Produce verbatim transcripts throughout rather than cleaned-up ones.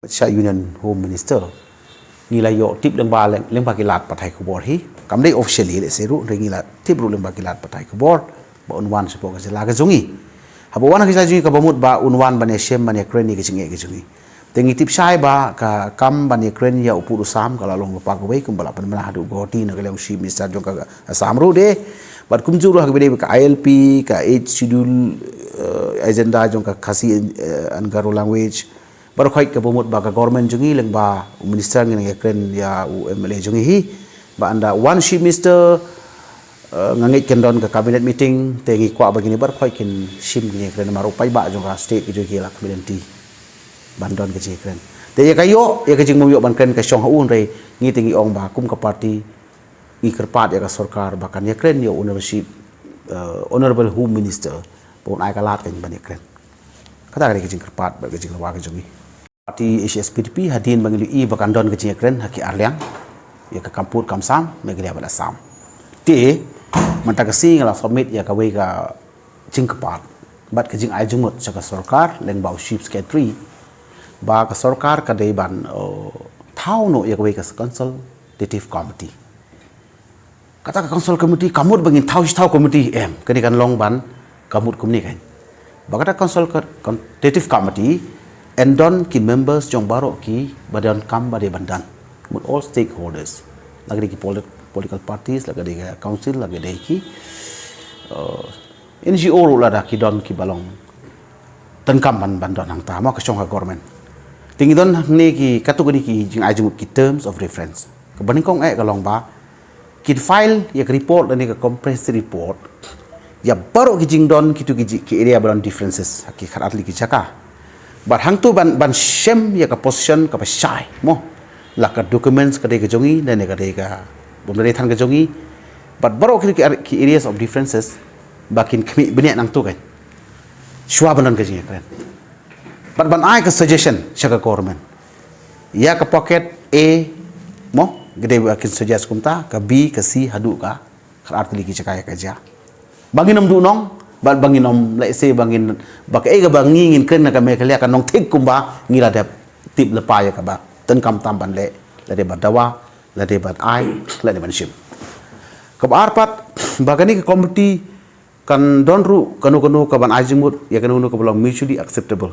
Sha Union Home Minister ngi la ïoh tip lyngba, lyngba ki lad pathai khubor hi. Kam dei officially leh se ruh, hynrei ngi la tip ruh lyngba ki lad pathai khubor ba un wan shapoh ka jylla ka jong ngi. Haba wan ha ka jylla jong ngi kaba mut ba un wan ban ïashem ban ïakren ïa ka jingeh ka jong ngi. Te ngi tip shai ba ka kam ban ïakren ïa u pud u sam ka la long lypa kawei kumba la pynbna haduh Guwahati na ka liang u Chief Minister jong ka Assam ruh de. Bad kumjuh ruh ha kaba dei ka I L P, ka Eighth Schedule, eh, agenda jong ka Khasi, eh, and Garo language. Baroh khoit kaba mut ba ka government jong ngi lyngba u minister ngi nang ïakren ïa u M L A jong ngi hi. Ba ynda wan u Chief Minister, eh, nga ngeit kan don ka cabinet meeting, te ngi kwah ba kine baroh khoit kin shim kine ïakren namar u paidbah jong ka state ka jong ki la khmih lynti ban don ka jingïakren. Te ïa ka ïoh, ïa ka jingbym ïoh ban kren ka shong ha u, hynrei ngi te ngi ong ba kum ka party ngi kyrpad ïa ka sorkar ba kan ïakren ïa u Honorable Chief, eh, Honorable Home Minister ba un ai ka lad kan ban ïakren. Kata ka dei ka jingkyrpad bad ka jingdawa ka jong ngi. Party H S P D P hadien ba ngi la ïohi ba kan don ka jingïakren ha ki arliang ïa ka kam pud kam sam Meghalaya bad Assam. Te mynta ka sngi nga la submit ïa kawei ka jingkyrpad bad ka jingai jingmut sha ka sorkar lyngba u Chief Secretary ba ka sorkar ka dei ban, uh, thaw noh ïa kawei ka consultative committee. Kata ka consult committee ka mut ba ngin thaw shi thaw committee, em, kane kan long ban ka mut kumne kan. Ba kata consult co-, consultative committee yn don ki members jong baroh kiba donkam ba dei ban don. Mut all stakeholders. La ka dei ki polit-, political parties, la ka dei ka council, la ka dei ki, uh, N G O ruh lada ki don kiba long donkam ban, ban don hangta, mo, ka shong ha government. Te ngi don hangne ki, katto katne ki jingai jingmut, ki terms of reference. Kaba nyngkong eh ka long ba kin file ïa ka report lane ka comprehensive report ïa baroh ki jingdon kitu ki ji-, ki area ba don differences ha ki khatar tylli ki jaka. Bad hangtu ban, ban shem ïa ka position kaba shai, mo. La ka documents ka dei ka jong ngi, lane ka dei ka bym dei than ka jong ngi. Bad baroh ki, ki ar-, ki areas of differences ba kin khmih bniah nangtu kan. Shuwa ban don ka jingïakren. Bad ban ai ka suggestion sha ka government. Ïa ka pocket A, mo, ka dei ba kin suggest kumta, ka B, ka C, haduh ka khatar tylli ki jaka ïa ka jia. Ba ngin ym duhnong, bad ba ngin ym lehse ba ngin, ba kaei kaba ngi ngin kren na ka Meghalaya kan long thik kumba ngi la dep tip lypa ïa kaba donkam tam ban leh, lada ban dawa, lada ban ai, lada ban shim. Kaba ar pat, ba kane ka committee kan don ruh kano kano kaban ai jingmut ïa kano kano kaba long mutually acceptable.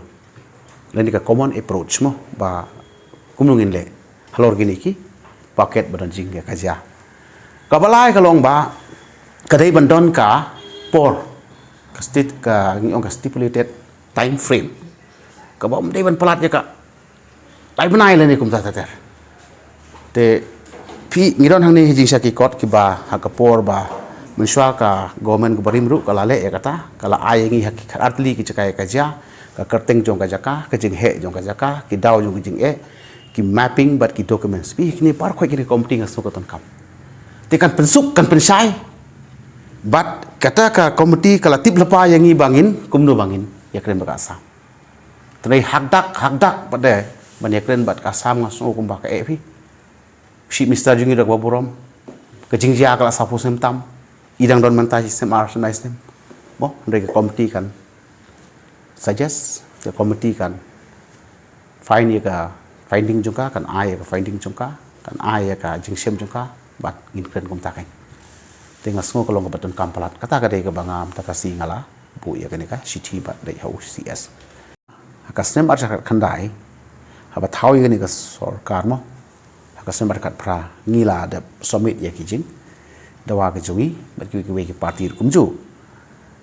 Lane ka common approach, mo, ba kumno ngin leh halor kine ki pocket ba don jingïakajia. Kaba lai ka long ba ka dei ban don ka por, ka state, ka ngi ong ka stipulated time frame kaba ym dei ban palat ïa ka tai bnai lane kumta ter ter. Te phi, ngi don hangne ha jingshakri kot kiba ha ka por ba mynshuwa ka government kaba rim ruh ka la leh ïa kata, ka la ai ïa ngi ha ki khatar tylli ki jaka ïakajia, ka kyrteng jong ka jaka, ka jingheh jong ka jaka, ki daw jong ka jingeh, ki mapping bad ki documents. Phi, kine baroh kine committee nga sngew ka donkam. Te kan pynsuk, kan pynshai. Bad kata ka committee ka la tip lypa ïa ngi ba ngin kumno ba ngin ïakren bad ka Assam. Te hynrei hakdak, hakdak pat de ban ïakren bad ka Assam nga sngew kumba ka eh phi. Chief Minister jong ngi da kaba burom. Ka jingjia ka la saphew snem tam. I dang don mynta shi snem ar snem lai snem. Mo, hynrei ka committee kan suggest, ka committee kan find ïa ka finding jong ka, kan ai ïa ka finding jong ka, kan ai ïa ka jingshem jong ka, bad ngin kren kumta kan. Te nga sngew ka long kaba donkam palat. Kata ka dei kaba nga mynta ka sngi nga la buh ïa kane ka shithi bad dei ha u C S. Ha ka snem ar hajar khatkhyndai, haba thaw ïa kane ka sorkar mo, ha ka snem ar hajar khatphra ngi la dep submit ïa ki jingdawa ka jong ngi bad kiwei kiwei ki party ruh kumjuh.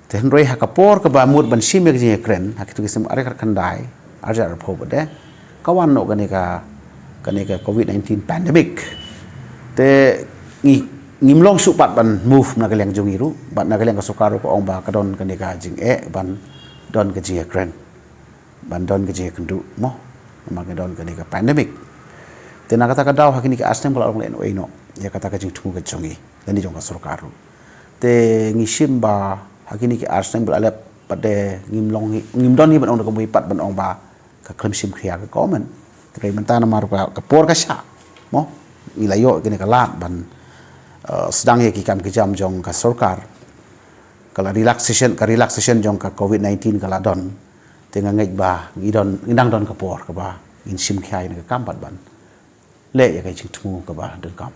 Te hynrei ha ka por kaba mut ban shim ïa ka jingïakren, ha kitu ki snem ar hajar khatkhyndai, ar hajar arphew pat de, ka wan noh kane ka, kane ka covid nineteen pandemic. Te ngi, ngim long shuh pat ban move na ka liang jong ngi ruh, bad na ka liang ka sorkar ruh ka ong ba ka don kane ka jingeh ban don ka jingïakren, ban don ka jingïakynduh mo, namar ka don kane ka pandemic. Te na kata ka daw ha kine ki ar snem ka la long lehnohei noh ïa kata ka jingthmu ka jong ngi lane jong ka sorkar ruh. Te ngi shim ba ha kine ki ar snem ba la leit pat de ngim long hi, ngim don hi ban ong da kumwei pat ban ong ba ka khlem shim khia ka government. Te mynta namar ka, ka por ka shah mo, ngi la ïoh kane ka lad ban, eh, sdang ïa ki kam ki jam jong ka sorkar. Ka la relaxation, ka relaxation jong ka covid nineteen ka la don. Te nga ngeit ba ngi don, ngi dang don ka por kaba ngin shim khia ïa kane ka kam bad ban leh ïa ka jingthmu kaba donkam.